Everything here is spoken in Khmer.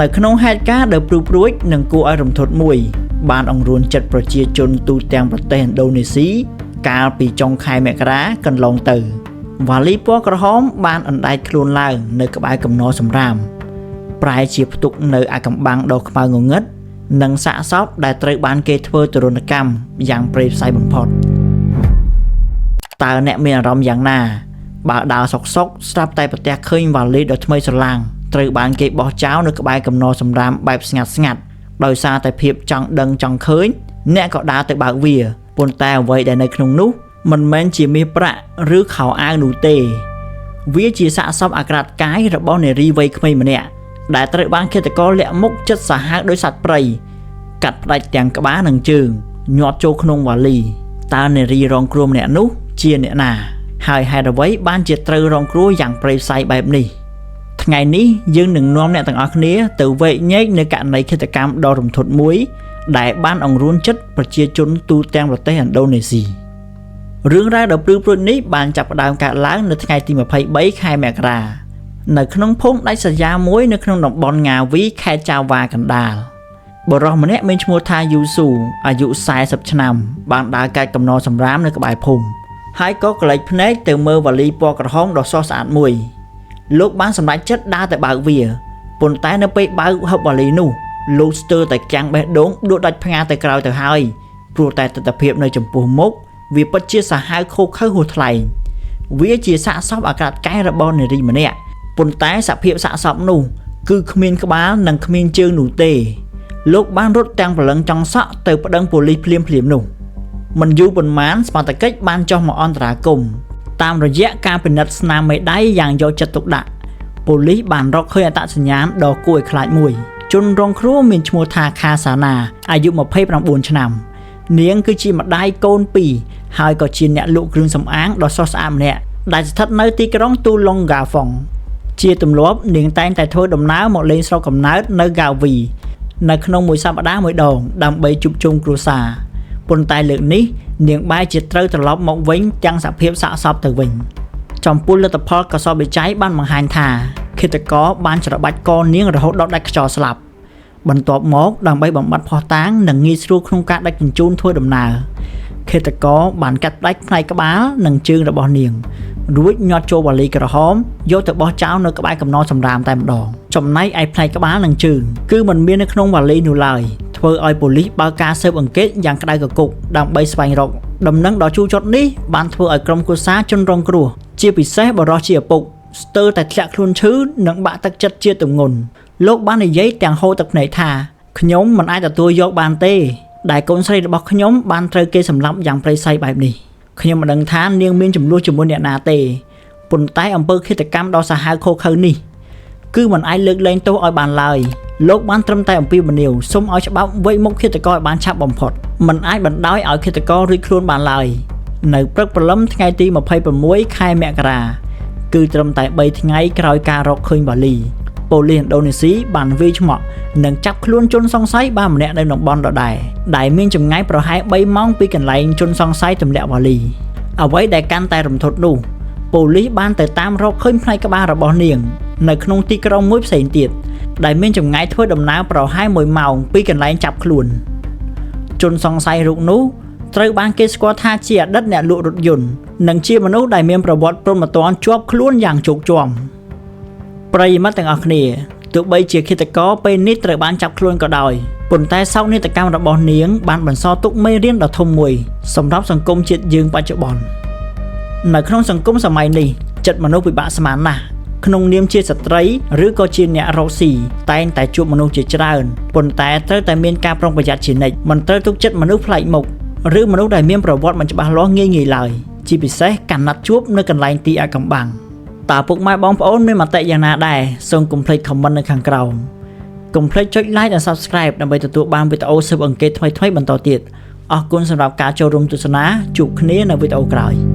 នៅក្នុងហេតុការណ៍ដ៏ព្រឺព្រួចនិងគួរឲ្យរំភើបមួយ បានអង្រួនចិត្តប្រជាជនទូទាំងប្រទេសឥណ្ឌូនេស៊ីកាលពីចុងខែមករាកន្លងទៅវ៉ាលីពណ៌ក្រហមបានអណ្ដែតខ្លួនឡើងនៅក្បែរកំណសម្រាម ប្រែជាផ្ទុកនៅអាកំបាំងដ៏ខ្មៅងងឹតនិងសាកសពដែលត្រូវបានគេធ្វើទរណកម្មយ៉ាងព្រៃផ្សៃបំផុតតើអ្នកមានអារម្មណ៍យ៉ាងណា បើដើរសុកសុកស្រាប់តែប្រទះឃើញវ៉ាលីដ៏ថ្មីស្រឡាងត្រូវបានគេបោះចោលនៅក្បែរកំណសម្រាមបែបស្ងាត់ស្ងាត់ដោយសារតែភាពចង់ដឹងចង់ឃើញអ្នកក៏ដើរទៅបើកវាប៉ុន្តែអ្វីដែលនៅក្នុងនោះមិនមែនជាមាសប្រាក់ឬខោអាវនោះទេ វាជាសាកសពអាក្រាតកាយរបស់នារីវ័យក្មេងម្នាក់ដែលត្រូវបានឃាតករលាក់មុខចិត្តសាហាវដោយសត្វព្រៃកាត់ផ្ដាច់ទាំងក្បាលនិងជើងញាត់ចូលក្នុងវ៉ាលីតើនារីរងគ្រោះម្នាក់នោះជាអ្នកណា ហើយហេតុអ្វីបានជាត្រូវរងគ្រោះយ៉ាងព្រៃផ្សៃបែបនេះថ្ងៃនេះយើងនឹងនាំអ្នកទាំងអស់គ្នាទៅវែកញែកនៅករណីឃាតកម្មដ៏រន្ធត់មួយ ដែលបានអង្រួនចិត្តប្រជាជនទូទាំងប្រទេសឥណ្ឌូនេស៊ីរឿងរ៉ាវដ៏ព្រឺព្រួចនេះបានចាប់ផ្ដើមកើតឡើងនៅថ្ងៃទី23ខែមករានៅក្នុងភូមិដាច់ស្រយាលមួយនៅក្នុងតំបន់ងាវីខេត្តចាវ៉ាកណ្ដាលបុរសម្នាក់មានឈ្មោះថាយូស៊ូអាយុ40ឆ្នាំបានដើរកាច់កំណសម្រាមនៅក្បែរភូមិហើយក៏ក្លែកភ្នែកទៅមើលវ៉ាលីពណ៌ក្រហមដ៏ស្រស់ស្អាតមួយលោកបានសម្រេចចិត្តដើរទៅបើកវាប៉ុន្តែនៅពេលបើកហឹបវ៉ាលីនោះលោកស្ទើរតែកាំងបេះដូងដួលដាច់ផ្ងាទៅក្រោយទៅហើយព្រោះតែទិដ្ឋភាពនៅចំពោះមុខវាពិតជាសាហាវឃោរឃៅហួសថ្លែងវាជាសាកសពអាក្រាតកែរបស់នារីម្នាក់ប៉ុន្តែសភាពសាកសពនោះគឺគ្មានក្បាលនិងគ្មានជើងនោះទេលោកបានរត់ទាំងព្រលឹងចង់សក់ទៅប្តឹងប៉ូលីសភ្លាមៗនោះមិនយូរប៉ុន្មានសមត្ថកិច្ចបានចុះមកអន្តរាគមន៍តាមរយៈការពិនិត្យស្នាមមេដៃយ៉ាងយកចិត្តទុកដាក់ប៉ូលីសបានរកឃើញអត្តសញ្ញាណដ៏គួរឲ្យខ្លាចមួយជនរងគ្រោះមានឈ្មោះថាខាសាណាអាយុ29ឆ្នាំនាងគឺជាម្ដាយកូនពីរហើយក៏ជាអ្នកលក់គ្រឿងសម្អាងដ៏ស្រស់ស្អាតម្នាក់ដែលស្ថិតនៅទីក្រុងទូឡុងហ្គាហ្វុងជាទម្លាប់នាងតែងតែធ្វើដំណើរមកលេងស្រុកកំណើតនៅហ្គាវីនៅក្នុងមួយសប្តាហ៍មួយដងដើម្បីជួបជុំគ្រួសារប៉ុន្តែលើកនេះនាងបែរជាត្រូវត្រឡប់មកវិញទាំងសភាពសាកសពទៅវិញចំពោះលទ្ធផលកសបវិច័យបានបង្ហាញថាឃាតករបានច្របាច់កនាងរហូតដល់ដាច់ខ្យល់ស្លាប់បន្ទាប់មកដើម្បីបំបត្តិភស្តុតាងនិងងាយស្រួលក្នុងការដឹកជញ្ជូនធ្វើដំណើរឃាតករបានកាត់ផ្ដាច់ផ្នែកក្បាលនិងជើងរបស់នាងរួចញាត់ចូលវ៉ាលីក្រហមយកទៅបោះចោលនៅក្បែរកំណសម្រាមតែម្ដងចំណែកឯផ្នែកក្បាលនិងជើងគឺមិនមាននៅក្នុងវ៉ាលីនោះឡើយធ្វើឲ្យប៉ូលីសបើកការស៊ើបអង្កេតយ៉ាងក្តៅគគុកដើម្បីស្វែងរកដំណឹងដ៏ជូរចត់នេះបានធ្វើឲ្យក្រុមគ្រួសារជនរងគ្រោះជាពិសេសបុរសជាឪពុកស្ទើរតែធ្លាក់ខ្លួនឈឺនិងបាក់ទឹកចិត្តជាទម្ងន់លោកបាននិយាយទាំងហូរទឹកភ្នែកថាខ្ញុំមិនអាចទទួលយកបានទេដែលកូនស្រីរបស់ខ្ញុំបានត្រូវគេសម្លាប់យ៉ាងព្រៃផ្សៃបែបនេះខ្ញុំមិនដឹងថានាងមានចំនួនជាមួយអ្នកណាទេប៉ុន្តែអំពើឃាតកម្មដ៏សាហាវឃោរឃៅនេះគឺមិនអាចលើកលែងទោសឲ្យបានឡើយលោកបានត្រឹមតែអំពាវនាវសូមឲ្យច្បាប់វែកមុខឃាតករឲ្យបានឆាប់បំផុតមិនអាចបណ្ដោយឲ្យឃាតកររួចខ្លួនបានឡើយនៅព្រឹកព្រលឹមថ្ងៃទី26ខែមករាគឺត្រឹមតែ3ថ្ងៃក្រោយការរកឃើញវ៉ាលីប៉ូលីសឥណ្ឌូនេស៊ីបានវាយឆ្មក់និងចាប់ខ្លួនជនសង្ស័យបានម្នាក់នៅតំបន់ដដែលដែលមានចម្ងាយប្រហែល3ម៉ោងពីកន្លែងជនសង្ស័យទម្លាក់វ៉ាលីអ្វីដែលកាន់តែរំភើបនោះប៉ូលីសបានទៅតាមរកឃើញផ្នែកក្បាលរបស់នាងនៅក្នុងទីក្រុងមួយផ្សេងទៀតដែលមានចម្ងាយធ្វើដំណើរប្រហែល1ម៉ោងពីកន្លែងចាប់ខ្លួនជនសង្ស័យរូបនោះត្រូវបានគេស្គាល់ថាជាអតីតអ្នកលក់រថយន្តនិងជាមនុស្សដែលមានប្រវត្តិព្រហ្មទណ្ឌជាប់ខ្លួនយ៉ាងជោគជាំប្រិយមិត្តទាំងអស់គ្នាទោះបីជាឃាតករពេលនេះត្រូវបានចាប់ខ្លួនក៏ដោយប៉ុន្តែសោកនាដកម្មរបស់នាងបានបន្សល់ទុកមេរៀនដ៏ធំមួយសម្រាប់សង្គមជាតិយើងបច្ចុប្បន្ននៅក្នុងសង្គមសម័យនេះចិត្តមនុស្សពិបាកស្មានណាស់ក្នុងនាមជាស្ត្រីឬក៏ជាអ្នករកស៊ីតែងតែជួបមនុស្សជាច្រើនប៉ុន្តែត្រូវតែមានការប្រុងប្រយ័ត្នជានិច្ចមិនត្រូវទុកចិត្តមនុស្សប្លែកមុខឬមនុស្សដែលមានប្រវត្តិមិនច្បាស់លាស់ងាយៗឡើយជាពិសេសកាលណាត់ជួបនៅកន្លែងទីអាកំបាំងតើពុកម៉ែបងប្អូនមានមតិយ៉ាងណាដែរសូមកុំភ្លេច comment នៅខាងក្រោមកុំភ្លេចចុច like និង subscribe ដើម្បីទទួលបានវីដេអូស៊ើបអង្កេតថ្មីៗបន្តទៀតអរគុណសម្រាប់ការចូលរួមទស្សនាជួបគ្នានៅវីដេអូក្រោយ។